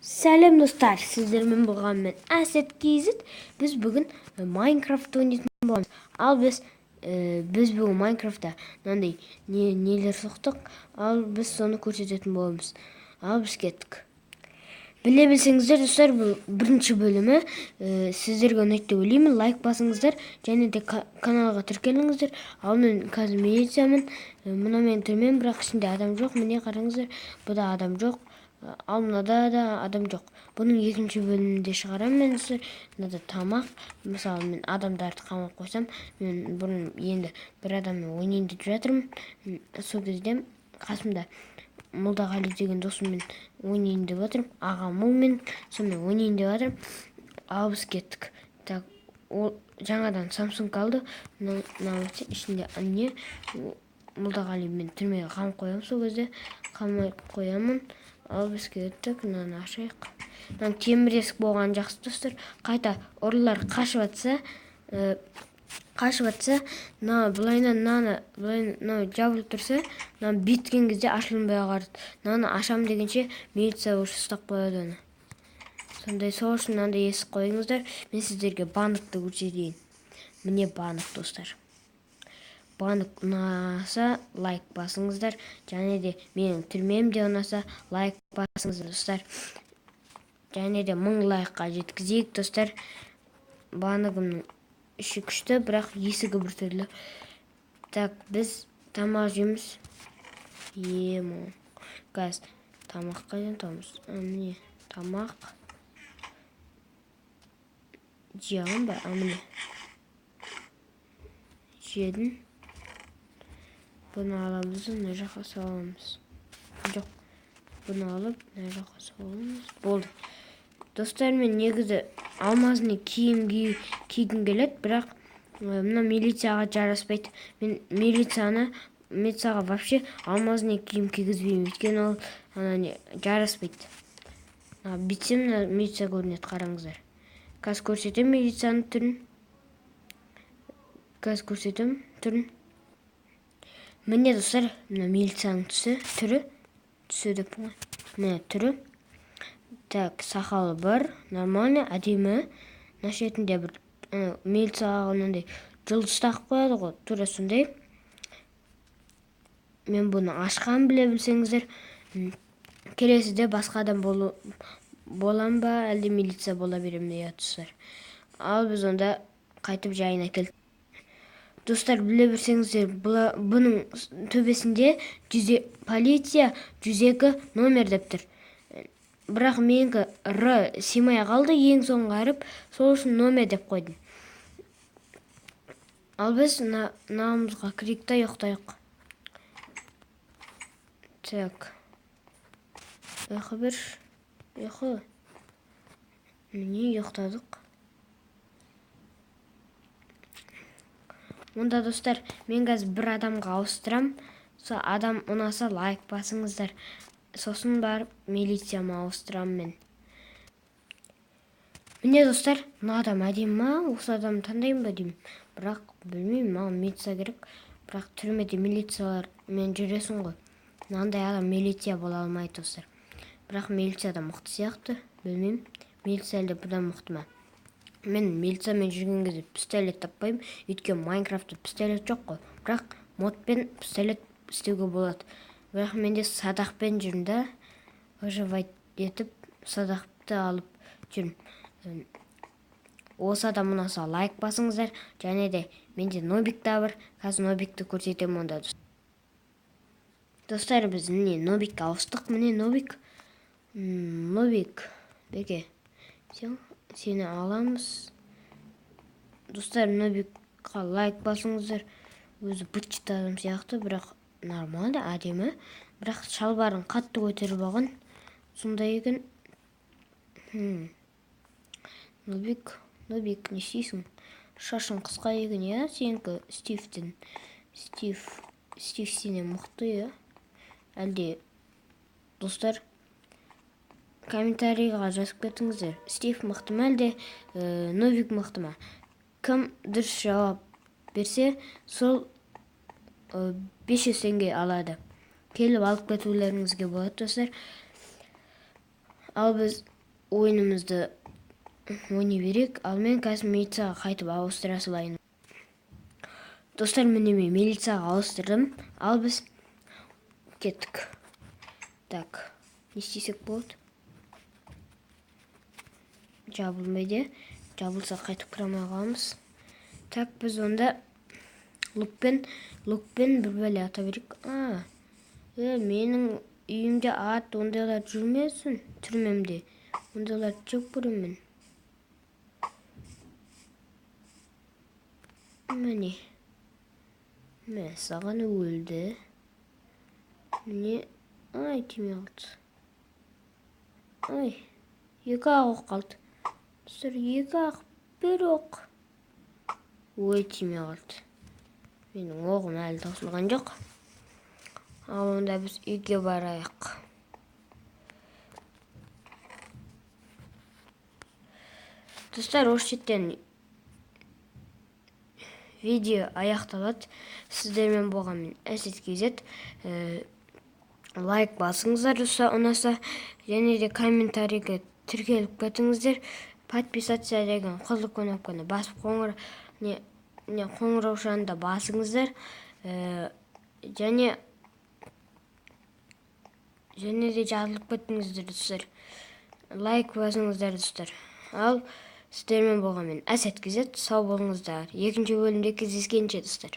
Сәлем, достар! Сіздермен болған мен, Әсет KZ. Біз бүгін Майнкрафт ойнайтын боламыз. Ал біз бүгін Майнкрафтта мынандай нелер соқтық, ал біз соны көрсететін боламыз. Ал біз кеттік. Біле білсеңіздер, достар, бұл бірінші бөлімі. Сіздерге ұнайды деп ойлаймын. Лайк басыңыздар және де каналға тіркеліңіздер. Ал мен қазір милициямын. Мына менің түрмем, бірақ ішінде адам жоқ. Міне, қараңыздар, бұда адам жоқ. Ал мынада да адам жоқ. Бұның екінші бөлімінде шығарамын мен, достар. Мынада тамақ. Мысалы, мен адамдарды қамап қойсам, мен бұрын енді бір адаммен ойнайын деп жатырмын. Сол кезде қасымда Молдағали деген досыммен ойнайын деп жатырмын. Ағам ол мен, сонымен ойнайын деп жатырмын. Ал біз кеттік. Так, ол жаңадан Samsung алды. Мына ішінде не, Молдағалимен түрмеге қамап қоямын, сол кезде қамап қоямын. Ал біз кеттік, мынаны ашайық. Мынаның темір есік болғаны жақсы, достар. Қайта ұрылар қашып жатса, мына былайынан, мынаны былай, мынау жабылып тұрса, мынаны бүйткен кезде ашылмай қалады. Мынаны ашамын дегенше милиция уже ұстап қояды оны. Сондай, сол үшін мынандай есік қойыңыздар. Мен сіздерге банкті көрсетейін. Міне, банк, достар. Банк ұнаса, лайк басыңыздар, және де менің түрмем де ұнаса, лайк басыңыздар, достар. Және де 1000 лайкқа жеткізейік, достар. Банкімнің іші күшті, бірақ есігі біртүрлі. Так, біз тамақ жейміз. Емо, қазір тамақ қайдан табамыз? Міне, тамақ жей аламын ба? А, міне, жедім. Бұны аламыз да мына жаққа саламыз. Жоқ, бұны алып, мына жаққа саламыз. Болды, достар. Мен негізі алмазный киім кигім келеді, бірақ мына милицияға жараспайды. Мен милицияға вообще алмазный киім кигізбеймін, өйткені ол ана не жараспайды. Мына бүйтсем, мына милиция көрінеді, қараңыздар. Қазір көрсетемін милицияның түрін, қазір көрсетемін түрін. Міне, достар, мына милицияның түсі, түрі, түсі деппін ғой, міне, түрі. Так, сақалы бар, нормально, әдемі. Мына шетінде бір милицияға мынандай жұлдыз тағып қояды ғой, тура сондай. Мен бұны ашқан, біле білсеңіздер. Келесіде басқа адам болам ба, әлде милиция бола беремін, иә, достар? Ал біз онда қайтып жайына келдік, достар. Біле білсеңіздер, бұның төбесінде жүзе, полиция 102 номер деп тұр, бірақ менікі р сыймай қалды ең соңғы әріп, сол үшін номер деп қойдым. Ал біз мынамызға кірейік та ұйықтайық. Так, ұйқы берші, ұйқы. Міне, ұйықтадық. Онда, достар, мен қазір бір адамға ауыстырам. Сол адам ұнаса, лайк басыңыздар. Сосын барып милицияма ауыстырамын мен. Міне, достар, мына адам әдемі ма? Осы адамды таңдаймын ба деймін, бірақ білмеймін. Маған милиция керек, бірақ түрмеде милициялармен жүресің ғой. Мынандай адам милиция бола алмайды, достар. Бірақ милиция да мықты сияқты, білмеймін, милиция әлде бұдан мықты ма? Мен милициямен жүрген кезде пистолет таппаймын, өйткені Майнкрафтта пистолет жоқ қой. Бірақ модпен пистолет істеуге болады. Бірақ менде садақпен жүрмін да, выживать етіп, садақты алып жүрмін. Осы адам ұнаса, лайк басыңыздар. Және де менде нобик та бар, қазір нобикті көрсетемін. Онда, достар, біз, міне, нобикке ауыстық. Міне, нобик. Нобик беке, сен, сені аламыз. Достар, нобикқа лайк басыңыздар. Өзі быт адам сияқты, бірақ нормально, әдемі. Бірақ шалбарын қатты көтеріп алған, сондай екен. Нобик, нобик, не істейсің? Шашың қысқа екен, иә, сенікі Стивтен. Стив сенен мықты, иә, әлде? Достар, комментарийға жазып кетіңіздер: Стив мықты ма, әлде нобик мықты ма? Кім дұрыс жауап берсе, сол 500 теңге алады. Келіп алып кетулеріңізге болады, достар. Ал біз Ойынымызды ойнай берейік. Ал мен қазір милицияға қайтып ауыстыра салайын. Достар, міне мен милицияға ауыстырдым. Ал біз кеттік. Так, не істесек болады? Жабылмайды. Жабылса қайтып кіре алмай қаламыз. Так, біз онда лукпен бір бәле ата берейік. Менің үйімде ат, ондайлар жүрмесін, түрмемде. Ондайларды жек көремін. Міне. Мә, саған өлді. Міне, ай, тимей қалды. Ай, екі ақ оқ қалды. Достар, екі ақ, бір оқ. Ой, тимей қалды. Менің оғым әлі таусылған жоқ. Ал онда біз үйге барайық. Достар, осы жерден видео аяқталады. Сіздермен болған мен Әсет KZ. Лайк басыңыздар, ұнаса, және де комментарийге тіркеліп кетіңіздер. Подписаться деген қызыл кнопканы басып, қоңыраушаны да басыңыздар. Және де жазылып кетіңіздер, достар. Лайк басыңыздар, достар. Ал сіздермен болған мен Әсет KZ. Сау болыңыздар. Екінші бөлімде кездескенше, достар.